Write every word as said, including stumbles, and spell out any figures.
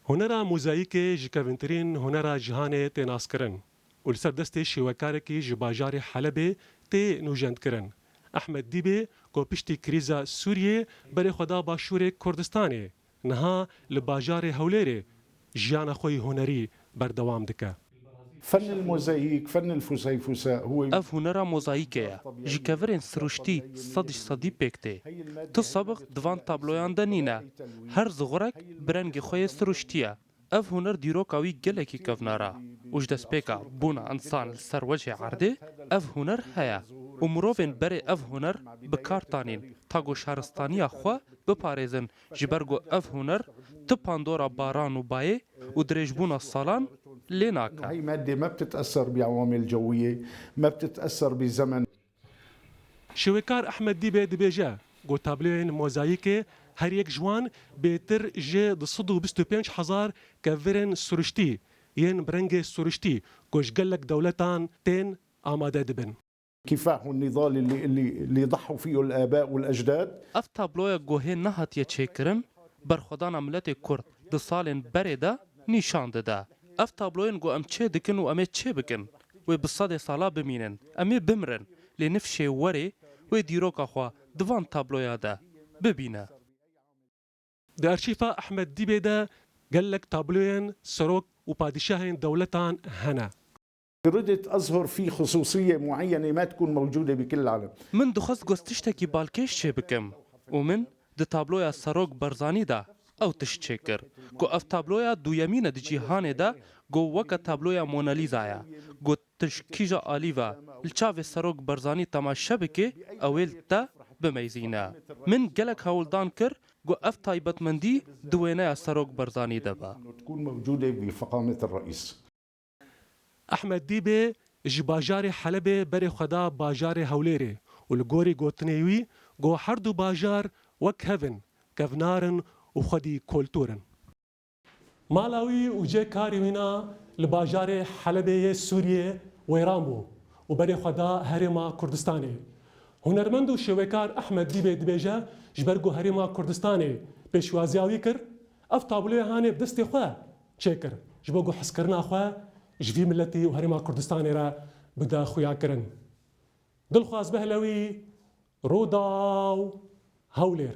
Hunera mozayîkê ji kevintirîn hunera cîhanê tê naskirin û li ser destê şêwekarekî ji bajarê Helebê tê nûjendkirin. Ehmed Dîbê ku piştî krîza Sûriyê berê xwe da Başûrê Kurdistanê, niha li bajarê Hewlêrê jiyana xwe yî hunerî berdewam dike. فن الموزاييك، فن الفسيفساء، هو Ev hunera mozayîkê ye. Ji kevirên siruştî sedî sedî pêk tê. Tu sebix di van tabloyan de nîne. Her zixurek bi rengê xwe yê siruştî ye. Ev huner dîroka wî gelekî kevnar e û ji destpêka bûna însan li ser wecihê erdê ev huner heye û mirovên berê ev huner bi kar tanîn ta ku şaristaniya xwe biparêzin, ji ber ku ev huner tu pandora baran û bayê û dirêjbûna salan lê nake. هاي مادة ما بتتأثر بعوامل جوية، ما بتتأثر بزمن. Şêwekar Ehmed Dîbê dibêje ku tabloyên mozayîkê her yek ji wan bêtir ji du sed û bîst û pênc hezar kevirên siruştî yên bi rengê siruştî ku ji gelek dewletan tên amade dibin. كفاح النضال اللي اللي اللي ضحوا فيه الآباء والأجداد. Ev tabloya ku hê nehatiye çêkirin, berxwedana miletê Kurd di salên berê de nîşan dide. Ev tabloyên ku em çê dikin û em ê çê bikin, wê bi sedê sala bimînin, em ê bimirin, lê nifşê werê wê dîroka xwe di van tabloya de bibîne. Di arşîfa Ehmed Dîbê de gelek tabloyên serok û padîşahên dewletan hene. ردت أظهر في خصوصية معينة ما تكون موجودة بكل العالم. Min dixwest ku ez tiştekî balkêş çêbikim û min di tabloya Serok Barzanî de ew tişt çêkir ku ev tabloya duyemîn e di cîhanê de ku weke tabloya Mona Lîza ye, ku tu ji kîja alî ve li çavê Serok Barzanî temaşe bikê, ew ê li te bimeyzîne. Min gelek hewldan kir ku ev taybetmendî di wêneya Serok Barzanî de be. تكون موجودة بفخامة الرئيس. Ehmed Dîbê ji bajarê Helebê berê xwe da bajarê Hewlêrê û li gorî gotinê wî got her du bajar wek hev in, kevnar in û xwedî koltûr in. Mala wî û cê karê wîna li bajarê Helebê yê Sûriyê wêran bû û berê xwe da Herêma Kurdistanê. Hunermend û şêwekar Ehmed Dîbê dibêje, ji ber ku Herêma Kurdistanê pêşwaziya wî kir, ev tabloya hanê bi destê xwe çêkir, ji bo ku hezkirina xwe ji vî miletî û Herêma Kurdistanê re bide xuyakirin. Dilxwaz Behlewî, Rûdaw, Hewlêr.